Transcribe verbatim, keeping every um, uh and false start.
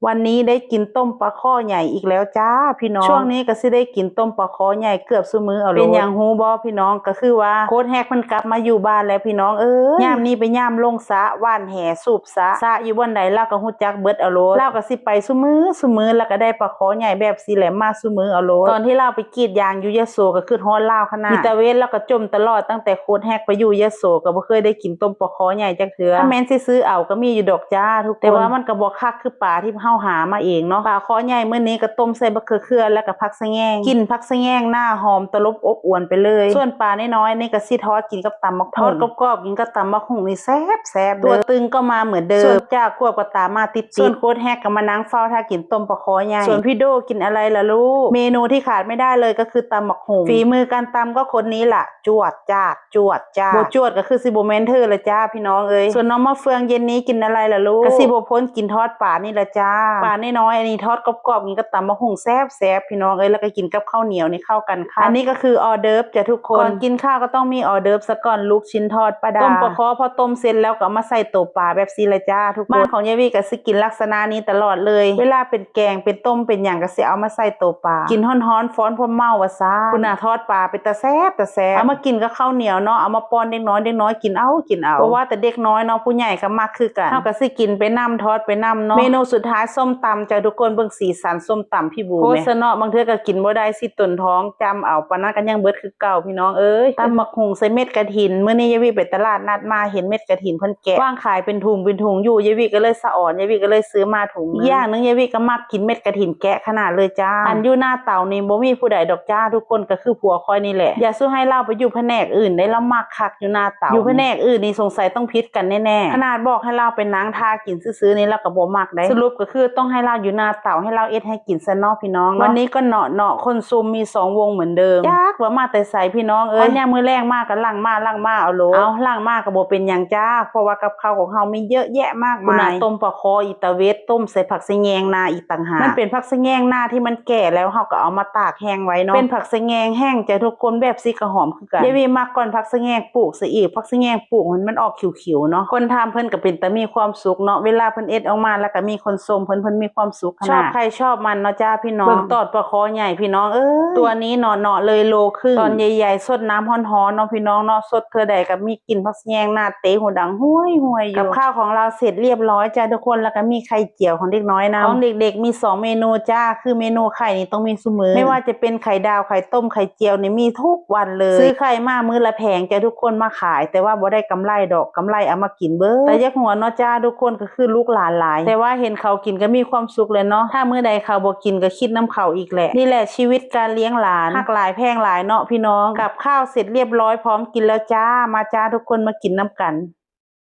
วันนี้ได้กินต้มปลาข้อใหญ่อีกแล้วจ้าพี่น้อง ช่วงนี้ก็สิได้กินต้มปลาข้อใหญ่เกือบซุมื้อเอาโลด เป็นหยังฮู้บ่พี่น้อง ก็คือว่าโค้ชแฮกเพิ่นกลับมาอยู่บ้านแล้วพี่น้องเอ้ย ยามนี้เป็นยามลงสระหว่านแหสูบสระ สระอยู่บ่อนใดลาวก็ฮู้จักเบิดเอาโลด ลาวก็สิไปซุมื้อซุมื้อ แล้วก็ได้ปลาข้อใหญ่แบบซี่แหละมาซุมื้อเอาโลด ตอนที่ลาวไปกรีดยางอยู่ยโสก็คิดฮอดลาวขนาด มีตาเวนลาวก็จ่มตลอด ตั้งแต่โค้ชแฮกไปอยู่ยโสก็บ่เคยได้กินต้มปลาข้อใหญ่จักเทื่อ ถ้าแม่นสิซื้อเอาก็มีอยู่ดอกจ้าทุกคน แต่ว่ามันก็บ่คักคือปลาที่เฮาหามาเองเนาะ ปลาข้อใหญ่มื้อนี้ก็ต้มใส่บักเขือเขือแล้วก็ผักสะแงง กลิ่นผักสะแงงหน้าหอมตลบอบอวลไปเลย ส่วนปลาน้อยๆนี่ก็สิทอดกินกับตำบักหุ่ง ทอดกรอบๆกินกับตำบักหุ่งนี่แซ่บๆเด้อ ตัวตึงก็มาเหมือนเดิม ส่วนจ่ากวบก็ตามมาติดๆ ส่วนโค้ชแฮกก็มานั่งเฝ้าท่ากินต้มปลาข้อใหญ่ ส่วนพี่โดกินอะไรล่ะลูก เมนูที่ขาดไม่ได้เลยก็คือตำบักหุ่ง ฝีมือการตำก็คนนี้ล่ะ จวดจาด จวดจ้า บ่จวดก็คือสิบ่แม่นเธอละจ้าพี่น้องเอ้ย ส่วนน้องมะเฟืองเย็นนี้กินอะไรล่ะลูก ก็สิบ่พ้นกินทอดปลานี่ละจ้า ปลาน้อยๆอันนี้ทอดกรอบๆกินกับตำบักหุ่งแซ่บๆพี่น้องเอ้ย แล้วก็กินกับข้าวเหนียวนี่เข้ากันค่ะ อันนี้ก็คือออเดิร์ฟจ้ะทุกคน ก่อนกินข้าวก็ต้องมีออเดิร์ฟซะก่อน ลูกชิ้นทอดป้าดา ต้มปลาข้อพอต้มเสร็จแล้วก็เอามาใส่โตปลาแบบซี่ละจ้าทุกคน บ้านของยายวีก็สิกินลักษณะนี้ตลอดเลย เวลาเป็นแกงเป็นต้มเป็นหยังก็สิเอามาใส่โตปลา กินฮ้อนๆฟ้อนพวกเมาว่าซ่า คุณน่ะทอดปลาเป็นตาแซ่บตาแซ่บ เอามากินกับข้าวเหนียวเนาะ เอามาป้อนเด็กน้อย เด็กน้อยกินเอา กินเอา เพราะว่าแต่เด็กน้อยเนาะ ผู้ใหญ่ก็มักคือกัน เฮาก็สิกินไปนำ ทอดไปนำเนาะ เมนูสุดท้ายส้มตำจ้ะทุกคน เบิ่งสีสันส้มตำพี่บู โอ้ย แม่ สะเนาะ บางเทื่อก็กินบ่ได้สิตนท้อง จำเอา ปานนั้นก็ยังเบิดคือเก่าพี่น้องเอ้ย ตำบักหุ่งใส่เม็ดกระถิน มื้อนี้ยายวีไปตลาดนัดมา เห็นเม็ดกระถินเพิ่นแกะ วางขายเป็นถุงเป็นถุงอยู่ ยายวีก็เลยสะออน ยายวีก็เลยซื้อมาถุงหนึ่ง อีกอย่างหนึ่งยายวีก็มักกินเม็ดกระถินแกะขนาดเลยจ้า อันอยู่หน้าเต๋านี่บ่มีผู้ใดดอกจ้า ทุกคนก็คือผัวข้อยนี่แหละ อย่าสู้ให้ลาวไปอยู่แผนกอื่นได้ ลาวมักคักอยู่หน้าเต๋า อยู่แผนกอื่นนี่สงสัยต้องผิดกันแน่ๆ ขนาดบอกให้ลาวไปนั่งท่ากินซื่อๆนี่ลาวก็บ่มักได้ สรุปก็คือต้องให้ลาวอยู่หน้าเต๋า ให้ลาวเอ็ดให้กินซะเนาะพี่น้องเนาะ วันนี้ก็เนาะเนาะ คนซุมมีสองวงเหมือนเดิม จักว่ามาแต่ไสพี่น้องเอ้ย ฮอดยามมื้อแลงมาก็หลั่งมาหลั่งมาเอาโลด เอาหลั่งมาก็บ่เป็นหยังจ้า เพราะว่ากับข้าวของเฮามีเยอะแยะมากมาย คุณน่ะ ต้มปลาคออีตาเวด ต้มใส่ผักสะแงงนาอีกต่างหาก มันเป็นผักสะแงงนาที่มันแก่แล้ว เฮาก็เอามาตากแห้งไว้เนาะ เป็นผักสะแงงแห้งจ้ะทุกคน แบบซี่ก็หอมคือกัน ยายวีมักก่อนผักสะแงงปลูกซะอีก ผักสะแงงปลูกมัน มันออกเขียวๆเนาะ คนทำเพิ่นก็เป็นตามีความสุขเนาะ เวลาเพิ่นเอ็ดออกมาแล้วก็มีคนชมเพิ่น เพิ่นมีความสุขขนาด ชอบใครชอบมันเนาะจ้าพี่น้อง เบิ่งตอดปลาคอใหญ่พี่น้องเอ้ย ตัวนี้เนาะเนาะเลยโลครึ่ง ตอนใหญ่ๆ สดน้ำฮ้อนๆเนาะพี่น้องเนาะ สดเทื่อใดก็มีกลิ่นผักสะแงงนาเตะหูดังห้วยๆอยู่ กับข้าวของเราเสร็จเรียบร้อยจ้าทุกคน แล้วก็มีไข่เจียวของเด็กน้อยนำ ของเด็กๆมีสองเมนูจ้า คือเมนูไข่นี่ต้องมีซุมื้อ ไม่ว่าจะเป็นไข่ดาว ไข่ต้ม ไข่เจียวนี่มีทุกวันเลย ซื้อไข่มามื้อละแผงจ้าทุกคนมาขาย แต่ว่าบ่ได้กำไรดอก กำไรเอามากินเบิด แต่อยากหัวเนาะจ้าทุกคน ก็คือลูกหลานหลาย แต่ว่าเห็นเขากินก็มีความสุขเลยเนาะ ถ้ามื้อใดเขาบ่กินก็คิดนำเขาอีกแหละ นี่แหละชีวิตการเลี้ยงหลาน ฮักหลายแพงหลายเนาะพี่น้อง กับข้าวเสร็จเรียบร้อยพร้อมกินแล้วจ้า มาจ้าทุกคนมากินนำกัน